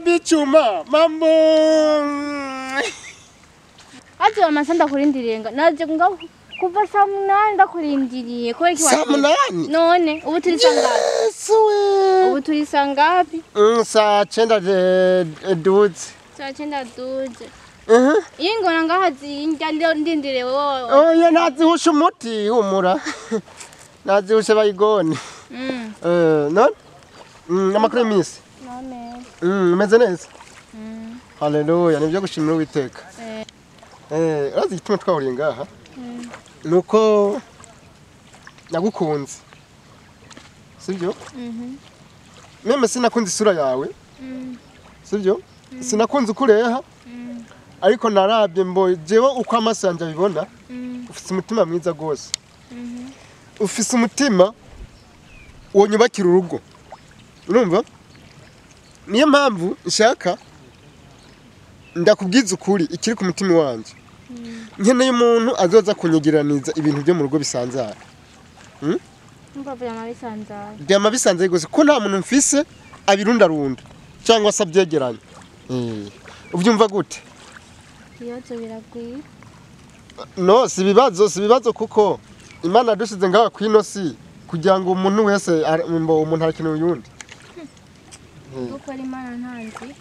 Baby chuma mambo. Aje amasaha ndakurindiriye nga naje ngaho kuva saa 8 ndakurindiriye kubera iki Saa 8? None ubu turi saa ngapi? Yesu we. Ubu turi saa ngapi? Saa 9 duze. Saa 9 duze. Iyo ingona ngaha zinjya ndindiriye wowe. Oya nazihusha umuti humura. Nazihusha bayigone. None? Amakuru y'imisi. None. Umeze neza? Haleluya, nibyo gushimira Uwiteka. Urazi igituma twahuriye ngaha? Nuko nagukunze. Sibyo? Meme sinakunze isura yawe. Sibyo? Sinakunze ukureha. Ariko narabye mbo jewe uko amaso yanjye abibona. Ufise umutima mwiza gose. Ufise umutima wonyubakira urugo. Urumva? Niyo mpamvu nshaka ndakubwiza ukuri ikiri ku mutima wanje. Nkeneye umuntu azoza kunyegeraniza ibintu byo mu rugo bisanzara. Umva byama bisanzara. Byama bisanzara gose ko nta muntu mfise abirundarunda cyangwa se abyegeranya. Ubyumva gute? Ibibazo biragwira. No, si ibibazo kuko Imana dushize ngaha kwino si kugira ngo umuntu wese umuntu arakeneye uyundi. Kuko ari Imana ntanzi.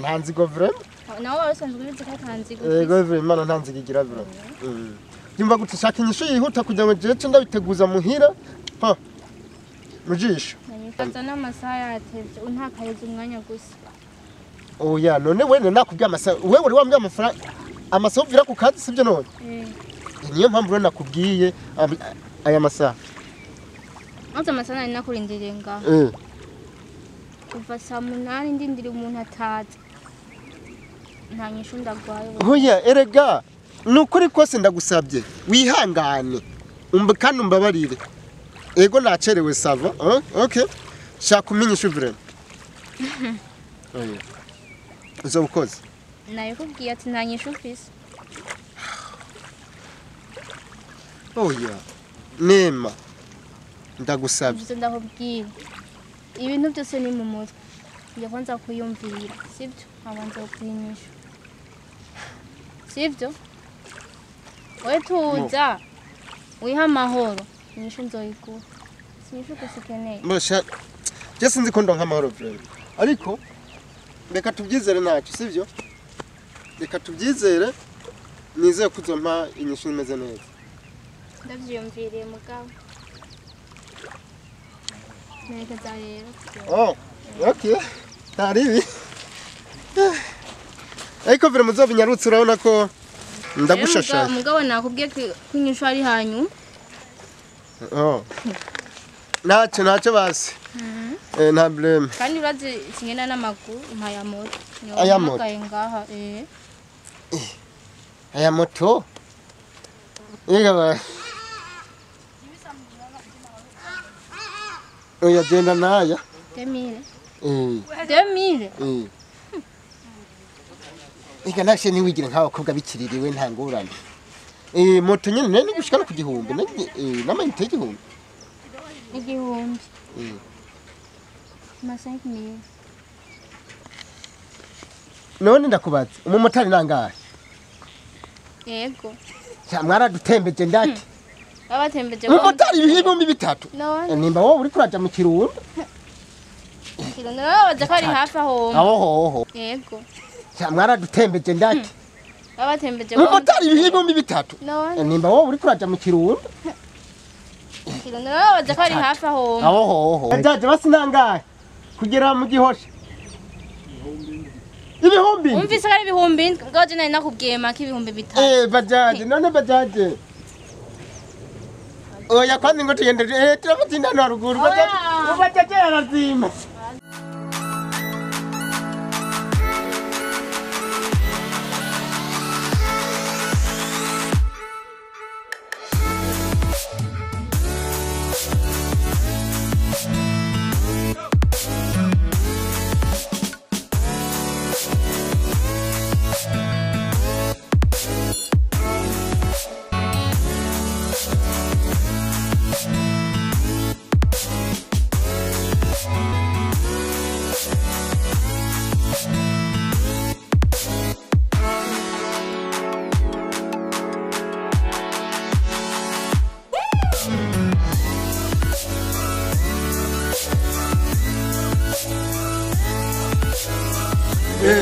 Ntanzi go vraiment. Nawe warusanzwe ubizi ko ntanzi go. Yego vraiment Imana ntanzi igira vraiment. Ndumva gute shaka inyishu yihuta kugira ngo jewe ndabiteguza muhira. Pa. Mujisho. Nanyikaza n'amasaha yatevye untakariza umwanya gusa. Oya none wene nakubwiye amasaha wewe uri wambwiye amafaranga amasaha uvira ku kazi sibyo none? Niyo mpamvu rero nakubwiye aya masaha. Maze amasaha nari nakurindiriye ngaho. Kuva saa 8 ndindiriye umuntu ataza. Nta nyishu ndagwaye. Oya erega nukuri kose ndagusabye wihangane kandi umbabarire. Ego nacerewe sava. Okay. Shaka kumenya ishu vraiment. Oya. Uzobukoze. Nayikubwiye ati nta nyishu mfise. Oya. Nema. Ndagusabye. Ivyo ndakubwira. Ibintu byose ni mu mutwe. Ngiye kwanza kuyumvira, sibyo? Abanza kuyinyisha. Sibyo? Wewe tuza. Wiha amahoro. Inyishu nzoyiguha. Sinyishu gusa ukeneye. Mbasha. Je sinzi ko ndonka amahoro vraiment. Ariko reka tubyizere ntacyo, sibyo? Reka tubyizere nizeye ko uzompa inyishu imeze neza. Ndavyiyumviriye mugabo. Nerekeza rero. Oh, okay. Taribi. Ariko vraiment uzobinyarutse urabona ko ndagushashaye. Mugabo nakubwiye ko inyishu ari hanyu. Oh. Ntacyo basi. Nta blame. Kandi urazi singena n'amaguru impa ya moto. Aya moto. Ngaha Aya moto. Yega ba. Oya genda naya. 2000. 2000. Ega nashe niwigira nk'abakobwa bikiririwe nta ngorane. Moto nyene nene gushika no ku gihumbi n'amayinite y'igihumbi. Igihumbi. Ma 5000. None ndakubaza umumotari nangahe? Yego. Mwaradutembeje ndati. Abatembeje umumotari 3000. Nimba wowe uri kuraja mu Kirundo. Kirundo babaza ko ari hafi aho. Aho hoho. Yego. Mwaradutembeje ndati. Abatembeje umumotari 3000. Nimba wowe uri kuraja mu Kirundo. Kirundo babaza ko ari hafi aho. Aho hoho. Ndaje basi nangahe? Kugera mu Gihosha. Ibihumbi. Umvise ko ari ibihumbi ngaje nari nakubwiye make 3000. Bajaje none bajaje. Oya kwanza ngo tugende turamutinda no haruguru bajaje. Bajaje arazima. Bye.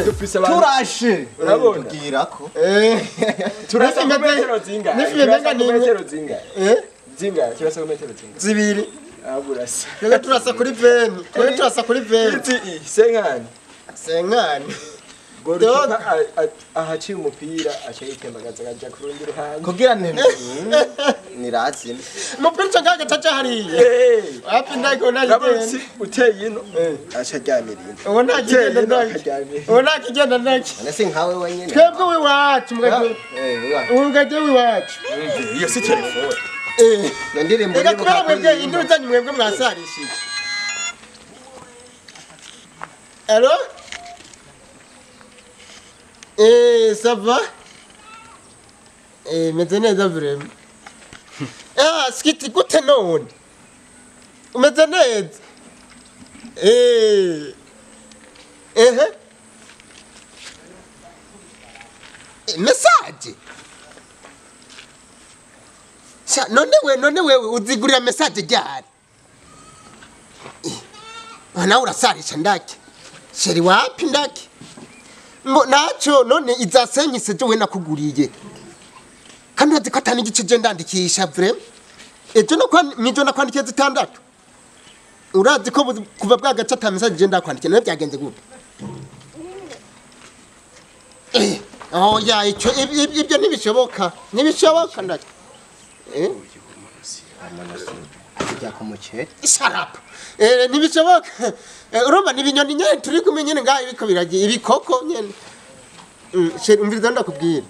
Dufise abantu Turashe. Urabona? Tubwirako. Turasa ku metero zingahe? Nifi Turasa menga ku ni metero zingahe? Zingahe? Turasa ku metero zingahe? Zibiri. Aburasa. Twebwe turasa kuri veni. Twebwe turasa kuri veni. Izi senkani. Senkani. Goalkeeper ahaciye umupira aca yitembagaza akaja ku rundi ruhande. Kugira nti nirazima. Umupira uca ngaha gacaca hariya. Wapi ndako Urabona nagigenda. si uteye ino aca aryamira ino. Ubu nta kigenda Uteye ino ndaki. akaryamira. Ubu nta kigenda ndaki. None si nkawe wenyine. Twebwe w'iwacu mugajye. Mugajye w'iwacu. Iyo si telefone. Iyo ndirimbo Reka uribuka kubera mwebwe kuririmba. induru zanyu mwebwe mwasarishije. Allo? Ça va? Meze neza vraiment. Skiti gute none? Umeze neza? Ehe. Message? Sha none wewe uzigurira message ryari? Nawe urasarisha ndake. Sheri wapi ndake? Mbo nacho none izasenyise je we nakuguriye. Kandi urazi ko atani igice je ndandikisha vraiment. Ejo no kwa mijo nakwandikiye zitandatu. Urazi ko kuva bwa gace ata message je ndakwandikiye none byagenze gute? Oya ico ibyo ntibishoboka. Ntibishoboka ndake. Tujya ku muceri. Sharap. Ntibishoboka. Urumva ni ibinyoni nyene turi kumwe nyene ngaho ibiko biragiye ibikoko nyene. Sheri umviriza ndakubwira.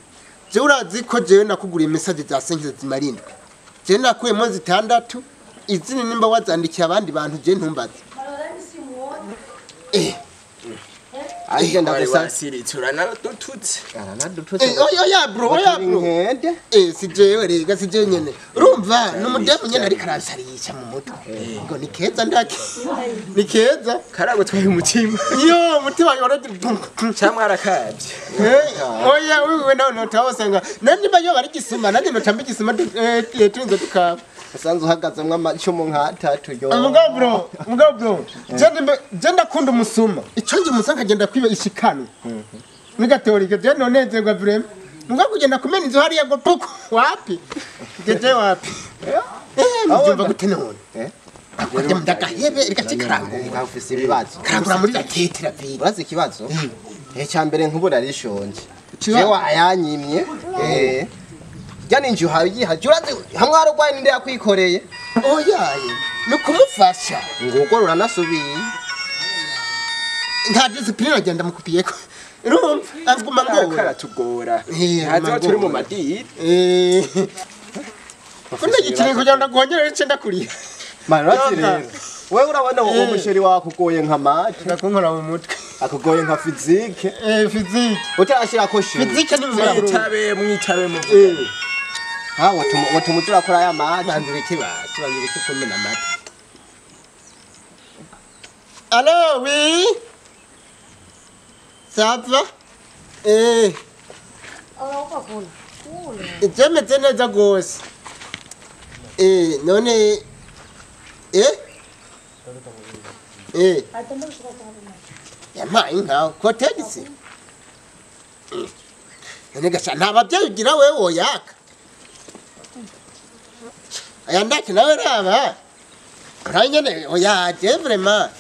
Je urazi ko jewe nakuguriye message za senkize zimarindwi. Je nakuyemo zitandatu izini nimba wazandikiye abandi bantu je ntumbaze. Ariko ndagusa. Wasiritse uranadututse. Aranadututse. Oya bro, oya bro. Si jewe rega si jewe nyene. Urumva n'umudemu nyene ariko aransarisha mu mutwe. Ngo ni keza ndake. Ni keza. Karagutwaye umutima. Yo umutima waragira. Cyamwe arakabye. Oya wewe nawe notawusenga. Nani bayo bari gisuma nani notamba igisuma turinze tukaba. Usanzwe uhagazemwo amacumu nk'atatu yo. Mugabo bro. Je ndakunda umusuma. Ico nje umusanga agenda kwiba ishikanwe. Nigatorike je nonezerwa vraiment. Mugabo kugenda kumena inzu hariya ngo puku wapi? Jeje wapi? Mbyumva gute none? Akujya mudagahebe reka kikarangura. Ufise ibibazo. Karangura muri gatetera vile. Urazi ikibazo? Icya mbere nkubura arishonje. Jewe ayanyimye. Jya ninje uhayihaje urazi hamwe harugwaye ninde yakwikoreye? Oyaye ni kumufasha. Nguko ruranasubiye. Nta discipline agenda mukupiyeko. Urumva aguma ngora. Karatugora. Ntazo turi mu madiri. Kunda gikiri kugira ngo ndagongere ice ndakuriye. Mara rero. Wewe urabona uwo musheri wakugoye nka mate. Ndakunkora mu mutwe. Akugoye nka physique. Physique. Utarashira ko shuri. Physique ni mwitabe mwitabe mu. Ha watumutura kora ya mate. Banzure kibasi banzure kikumena amata. Allo oui. Ça va? Je meze neza gose. None Yampaye inka ko tegisi. None gasha nta bavyeyi ugira wewe woyaka. Aya ndaki nawe raba. Uranyene oya je vraiment.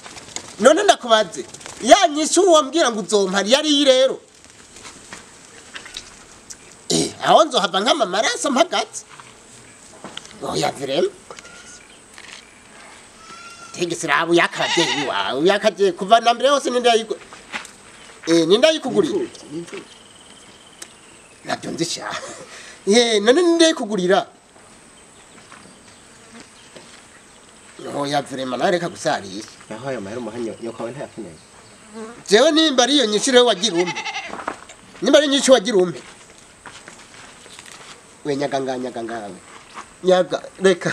None ndakubaze. Ya nyishu wambwira ngo uzompari yari rero. Aho nzohava nkama maraso mpagaze. Oya vraiment. Tegisi rabu yakabyeyi wawe yakaje kuva na mbere hose ninde yayiko. Ninde yayikugurira? Nabyo nzisha. None ninde yayikugurira? Oya vraiment nareka gusarisha. Yahaye amahera umuhanyo yokawe ntayakeneye. Jewe nimba ariyo nyinshi rero wagira umpe. Nimba ari nyinshi wagira umpe. We nyaga nyaga. Nyaga reka.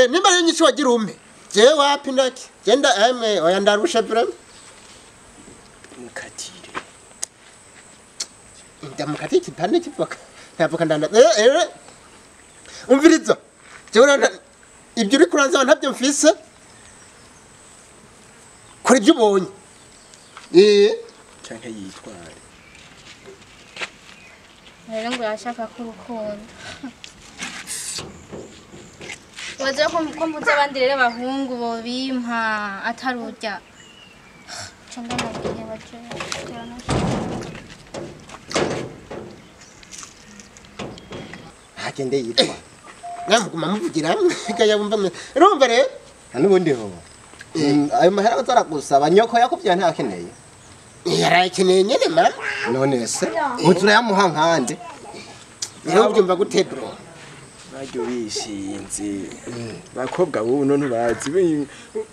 Nimba ari nyinshi wagira umpe. Jewe wapi ndaki? Genda emwe oya ndarusha vraiment. Mukatire. Ndamukatire kipande kivuka. Ntavuka ndanda. Umviriza. Jewe ibyo uri kuranza ntabyo mfise. Kora ibyo ubonye. canke yitware. Rero ngo yashaka ko urukundo. Waje ko mbuze abandi rero abahungu bo bimpa atarurya. Cyangwa nagiye baje. Agende yitwa. Namuguma muvugira gaya bumva. Urumva rero? N'ubundi ho. Ayo mahera azaragusaba nyoko yakuvya ntakeneye. Yarakeneye nyene mama. None se uturayamuha nkande. Rero ubyumva gute bro? Baryo bishinze. Bakobwa bubu none bazi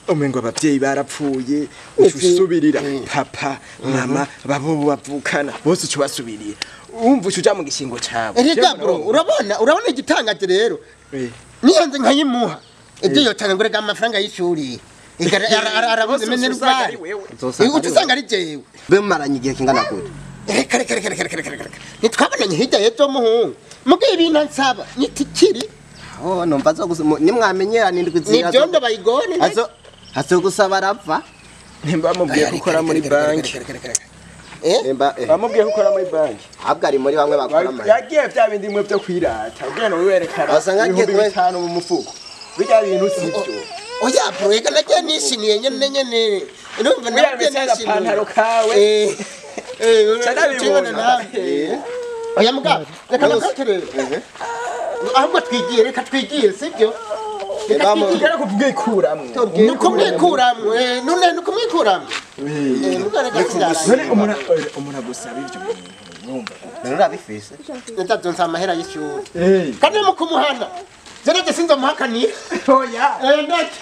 umengo abavyeyi barapfuye usubirira papa mama babo bavukana bose ucu basubirira. Umva ucuja mu gishingo cabo. Erega bro urabona igitangaje rero. Niyanze nkayimuha. Ibyo yotanga ngurega amafaranga y'ishuri. Arabuze mene rwari. Utusanga ari jewe. Bemaranye igihe kingana gute? Reka reka reka reka reka reka. Nitwabonanye hirya y'ejo muhungu. Mugiye ibintu nsaba nitikiri. Oh numva zo nimwamenyerana indwi zira. Nibyo bayigone. Azo gusaba arapfa. Nimba mubwiye gukora muri banki. Bamubwiye gukora muri banki. Ahubwo ari muri bamwe bakora amahera. Yagiye bya bindi bimwe byo kwirata. Ubwene wiwerekana. Wasanga agiye 5,000 mu mufuko. Bijya bintu sivyo. Oya bro reka nagiye nishimiye nyene nyene. Urumva nagiye nishimiye. Pantaro kawe. Cyane. Oya mugabo reka nakwereke. Ahubwo twigiye reka twigiye sibyo? Reka kubwikuramwe. Nuko mwikuramwe none nuko mwikuramwe. None umuntu agusaba ivyo bintu numva. None urabifise? Ndazonsa amahera y'ishuri. Kandi mu kumuhana. Jewe sinzo muhakanira. Oya. Ndake.